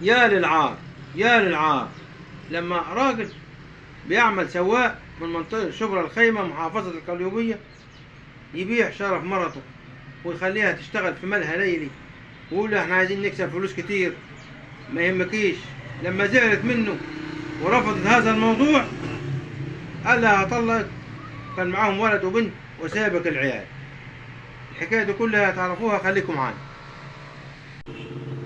يا للعار يا للعار، لما راجل بيعمل سواق من منطقة شبرا الخيمة محافظة القليوبية يبيع شرف مرته ويخليها تشتغل في مالها ليلي ويقول لها احنا عايزين نكسب فلوس كتير ما يهمكيش. لما زعلت منه ورفضت هذا الموضوع قال لها هطلقك، كان معاهم ولد وبنت وسابك العيال. الحكاية دي كلها تعرفوها، خليكم معانا.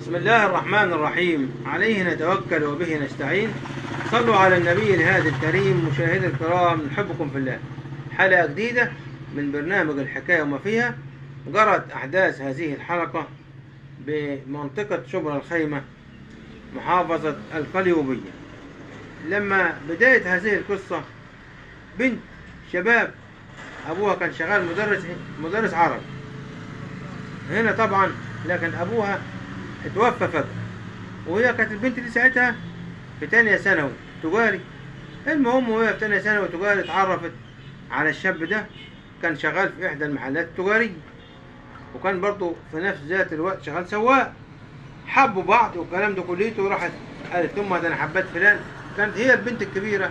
بسم الله الرحمن الرحيم، عليه نتوكل وبه نستعين. صلوا على النبي الهادي الكريم. مشاهدي الكرام، نحبكم في الله. حلقة جديدة من برنامج الحكاية وما فيها. جرت أحداث هذه الحلقة بمنطقة شبرا الخيمة محافظة القليوبية. لما بداية هذه القصة بنت شباب أبوها كان شغال مدرس عربي هنا طبعا، لكن أبوها اتوفى فجأة، وهي كانت البنت دي ساعتها في تانية ثانوي تجاري. المهم وهي في تانية ثانوي تجاري اتعرفت على الشاب ده، كان شغال في إحدى المحلات التجارية، وكان برضه في نفس ذات الوقت شغال سواق. حبوا بعض والكلام ده كليته، وراحت قالت لأمها ده أنا حبيت فلان. كانت هي البنت الكبيرة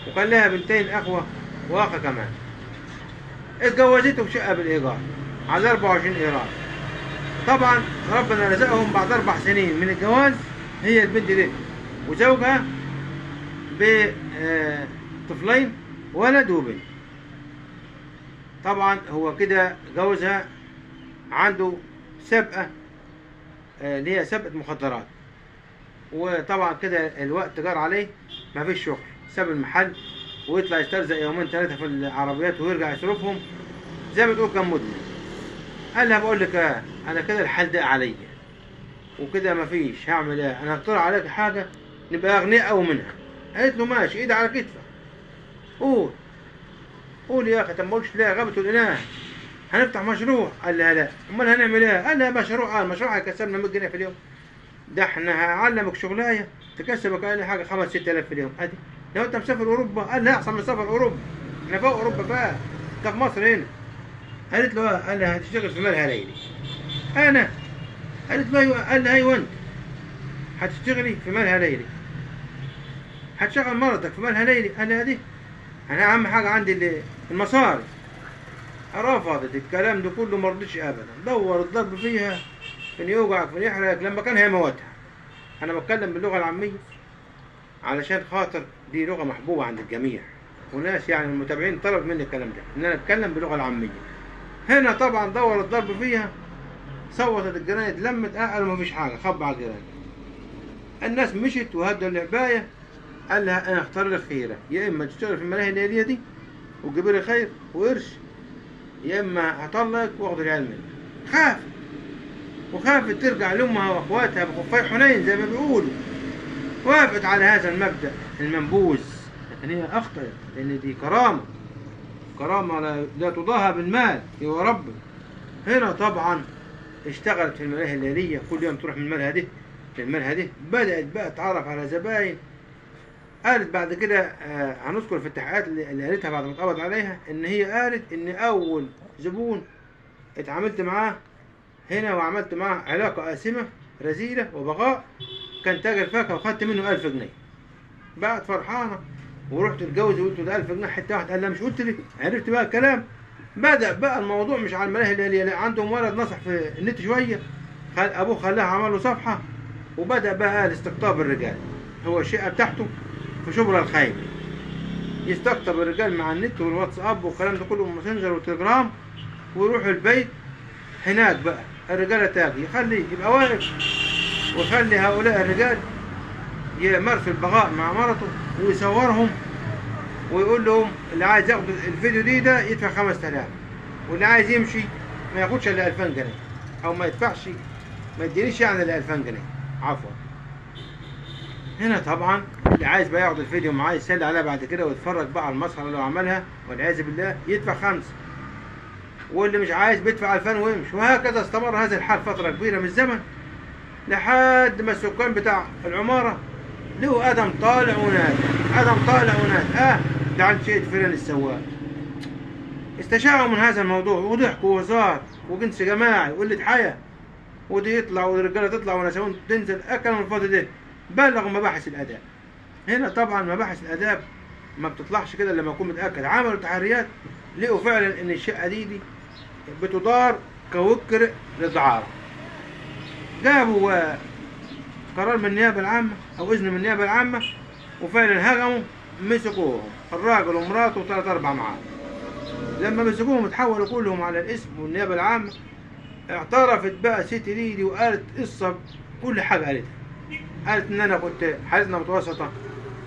وكان لها بنتين أخوة وأخ كمان. اتجوزته بشقة بالإيجار على 24 قيراط. طبعا ربنا رزقهم بعد 4 سنين من الجواز، هي البنت دي وزوجها بطفلين، ولد وبنت. طبعا هو كده جوزها عنده سابقة اللي هي سابقة مخدرات، وطبعا كده الوقت جار عليه، مفيش شغل، ساب المحل ويطلع يسترزق يومين 3 في العربيات ويرجع يصرفهم زي ما تقول كان مدمن. قال لها بقول لك ايه، انا كده الحال ده عليا وكده مفيش، هعمل ايه؟ انا هقترح عليك حاجة نبقى اغنياء قوي منها. قالت له ماشي، ايد على كتفك، قول قول يا اخي. طب ما قلتش ليه؟ غابت الاناث. هنفتح مشروع. قال لها لا. امال هنعمل ايه؟ قال لها مشروع. مشروع هيكسبنا 100 جنيه في اليوم، ده احنا هعلمك شغلايه تكسبك اقل حاجة 5 6 آلاف في اليوم. ادي لو انت مسافر اوروبا. قال لها احسن من سفر اوروبا، احنا فوق اوروبا بقى، انت في مصر هنا. قالت له قال لها هتشتغل في مالها ليلي. انا؟ قالت له ايوه. قال لها ايوه انت هتشتغلي في مالها ليلي، هتشغل مرتك في مالها ليلي. قال لها دي انا اهم حاجة عندي المصاري. رفضت الكلام ده كله، ما رضتش ابدا. دور الضرب فيها فين يوجعك فين يحرقك، لما كان هيموتها. انا بتكلم باللغة العامية علشان خاطر دي لغة محبوبه عند الجميع، وناس يعني المتابعين طلب مني الكلام ده ان انا اتكلم باللغة العامية. هنا طبعا دور الضرب فيها، صوتت الجيران، اتلمت، قالوا مفيش حاجة، خب على الجيران. الناس مشت وهدوا العباية. قال لها انا اختار لك خيره، يا اما تشتغل في الملاهي الليلية دي وتجيب لي خير وقرش، يا اما هطلق واخد العيال منك. خافت، وخافت ترجع لامها واخواتها بخفي حنين زي ما بيقولوا. وافقت على هذا المبدأ المنبوذ، لكن هي اخطأت، لان دي كرامة، كرامة لا تضاهى بالمال يا رب. هنا طبعا اشتغلت في الملاهي الليلية، كل يوم تروح من الملهى دي للملهى دي. بدأت بقى تتعرف على زباين. قالت بعد كده هنذكر في التحقيقات اللي قالتها بعد ما اتقبض عليها، ان هي قالت ان اول زبون اتعاملت معاه هنا وعملت معاه علاقة قاسمة رذيلة وبغاء، كان تاجر فاكهة وخدت منه 1000 جنيه. بقت فرحانة ورحت اتجوز وقلت له ده 1000 جنيه حتة واحدة. قال لها مش قلت لك؟ عرفت بقى الكلام. بدأ بقى الموضوع مش على الملاهي الليلية، لا، عندهم ولد نصح في النت شوية، ابوه خلاها عمل له صفحة، وبدأ بقى الاستقطاب الرجال. هو الشقة بتاعته في شبرا الخيمة، يستقطب الرجال مع النت والواتساب والكلام ده كله والماسنجر والتليجرام، ويروحوا البيت هناك بقى الرجالة تاجي، يخلي يبقى واقف ويخلي هؤلاء الرجال يمارسوا البغاء مع مرته ويصورهم ويقول لهم اللي عايز ياخد الفيديو دي ده يدفع 5000، واللي عايز يمشي ما ياخدش الا 2000 جنيه، او ما يدفعش، ما يدينيش يعني الا 2000 جنيه عفوا. هنا طبعا اللي عايز بقى ياخد الفيديو معاه يسلي عليها بعد كده ويتفرج بقى على المسخره اللي هو عملها والعياذ بالله، يدفع 5، واللي مش عايز بيدفع 2000 ويمشي. وهكذا استمر هذا الحال فترة كبيرة من الزمن، لحد ما السكان بتاع العمارة له ادم طالع ونادى، ادم طالع ونادى، ده عند شيء فلان السواق. استشاعوا من هذا الموضوع وضحكوا وهزار وجنس جماعي وقلة حياة. ودي يطلع والرجاله تطلع ونساوين تنزل، اكل من الفاضي ده. بلغوا مباحث الاداب. هنا طبعا مباحث الاداب ما بتطلعش كده لما يكون متاكد. عملوا تحريات لقوا فعلا ان الشقة دي بتدار كوكر للدعاره. جابوا قرار من النيابة العامة او اذن من النيابة العامة، وفعلا هجموا مسكوهم، الراجل ومراته وثلاث اربع معاه. لما مسكوهم اتحولوا كلهم على الاسم والنيابه العامة. اعترفت بقى ست ليدي وقالت قصة كل حاجة قالتها. قالت ان انا كنت حالتنا متوسطه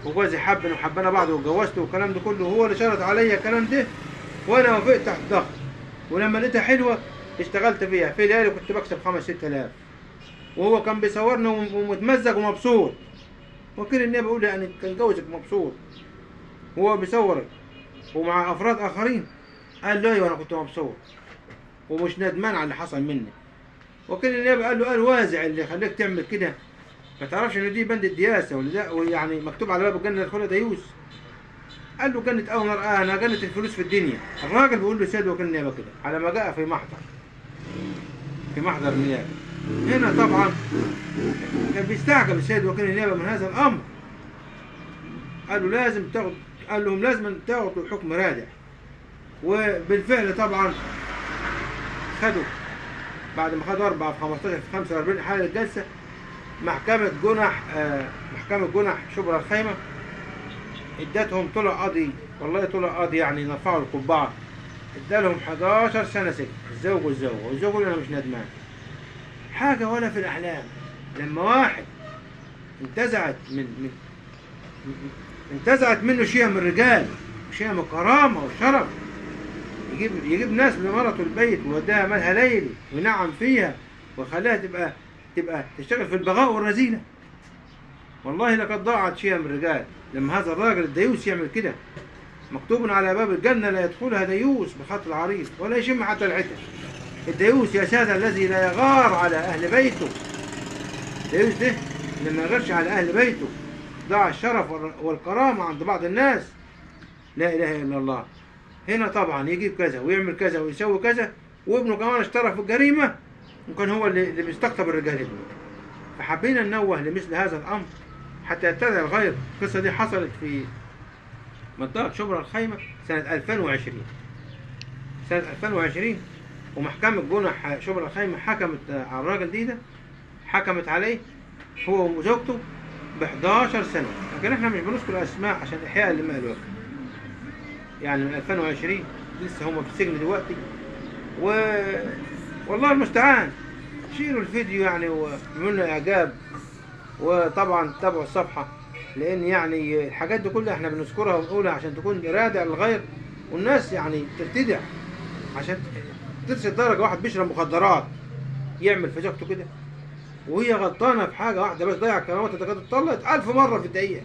وجوزي حبني وحبنا بعض واتجوزته والكلام ده كله، هو اللي شرط عليا الكلام ده وانا وافقت تحت ضغط، ولما لقيتها حلوة اشتغلت فيها، في ليالي كنت بكسب 5 6 آلاف، وهو كان بيصورني ومتمزج ومبسوط. وكيل النيابة بيقول لي يعني كان جوزك مبسوط وهو بيصورك ومع افراد اخرين؟ قال له ايوه انا كنت مبسوط ومش ندمان على اللي حصل مني. وكيل النيابة قال له، قال وازع اللي خليك تعمل كده، ما تعرفش ان دي بند الدياسه ولا ده، يعني مكتوب على باب الجنة يدخلها ديوس. قال له جنة اول نار، انا جنة الفلوس في الدنيا. الراجل بيقول له سيد وكيل النيابة كده على ما جاء في محضر، في محضر النيابة. هنا طبعا كان بيستعجب السيد وكيل النيابة من هذا الامر. قال له لازم تاخد، قال لهم لازم تاخدوا حكم رادع. وبالفعل طبعا خدوا، بعد ما خدوا 4 في 15 في 45 حالة الجلسة، محكمة جنح محكمة جنح شبرا الخيمة ادتهم، طلع قاضي والله طلع قاضي يعني نرفعوا القبعة، ادالهم 11 سنة سجن الزوج والزوجة، والزوج يقول انا مش ندمان حاجة ولا في الأحلام. لما واحد انتزعت من انتزعت منه شيء من الرجال، شيء من الكرامة والشرف، يجيب ناس لمرته البيت ويوديها مالها ليلي وينعم فيها ويخليها تبقى تشتغل في البغاء والرذيلة. والله لقد ضاعت شيء من الرجال لما هذا الراجل الديوس يعمل كده. مكتوب على باب الجنة لا يدخلها ديوس بخط العريض ولا يشم حتى العتر. الديوس يا سادة الذي لا يغار على أهل بيته، الديوس ده لما يغيرش على أهل بيته ضاع الشرف والكرامة عند بعض الناس. لا إله إلا الله. هنا طبعا يجيب كذا ويعمل كذا ويسوي كذا، وابنه كمان اشترك في الجريمة وكان هو اللي بيستقطب الرجال ابنه. فحبينا ننوه لمثل هذا الأمر حتى يتبع الغير. القصة دي حصلت في منطقة شبرا الخيمة سنة 2020، سنة 2020، ومحكمة جنح شبرا الخيمة حكمت على الراجل ده، حكمت عليه هو وزوجته ب 11 سنة. لكن احنا مش بنذكر أسماء عشان إحياء لما الوقت، يعني من 2020 لسه هم في السجن دلوقتي، والله المستعان. شيلوا الفيديو يعني واعملوا لنا إعجاب، وطبعا تابعوا الصفحة، لأن يعني الحاجات دي كلها احنا بنذكرها ونقولها عشان تكون رادع للغير، والناس يعني ترتدع عشان ترسل درجة. واحد بيشرب مخدرات يعمل في زوجته كده وهي غلطانة في حاجة واحدة بس، ضيع كرامتها، ده كانت اتطلقت 1000 مرة في الدقيقة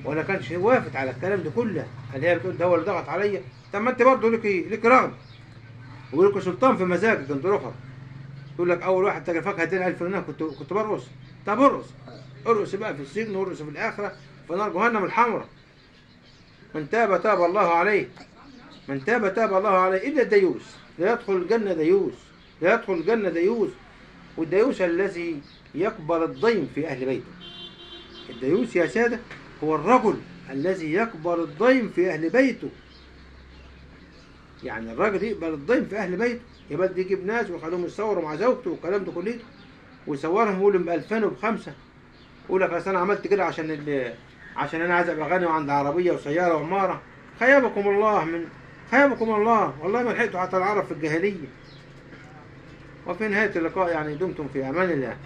ولا كانش وافت على الكلام ده كله. اللي هي بتقول ده هو اللي ضغط عليا. طب ما انت برضه ليك رغبة وليك سلطان في مزاجك انت الاخر. تقول لك اول واحد تاجر فاكهة اداني 1000 جنيه كنت برقص. طب ارقص، ارقص بقى في السجن وارقص في الاخرة في نار جهنم الحمراء. من تاب تاب الله عليه، من تاب تاب الله عليه، الا الديوس لا يدخل الجنة ديوس، لا يدخل الجنة ديوس. والديوس الذي يقبل الضيم في اهل بيته. الديوس يا ساده هو الرجل الذي يقبل الضيم في أهل بيته. يعني الراجل يقبل الضيم في أهل بيته، يبقى يجيب ناس ويخليهم يتصوروا مع زوجته والكلام ده كله، ويصورهم يقول ب 2000 وب5، يقول لك أصل أنا عملت كده عشان أنا عايز أبقى غني وعندي عربية وسيارة وعمارة. خيبكم الله من خيبكم الله، والله ما لحقتوا حتى العرب في الجاهلية. وفي نهاية اللقاء يعني دمتم في أمان الله.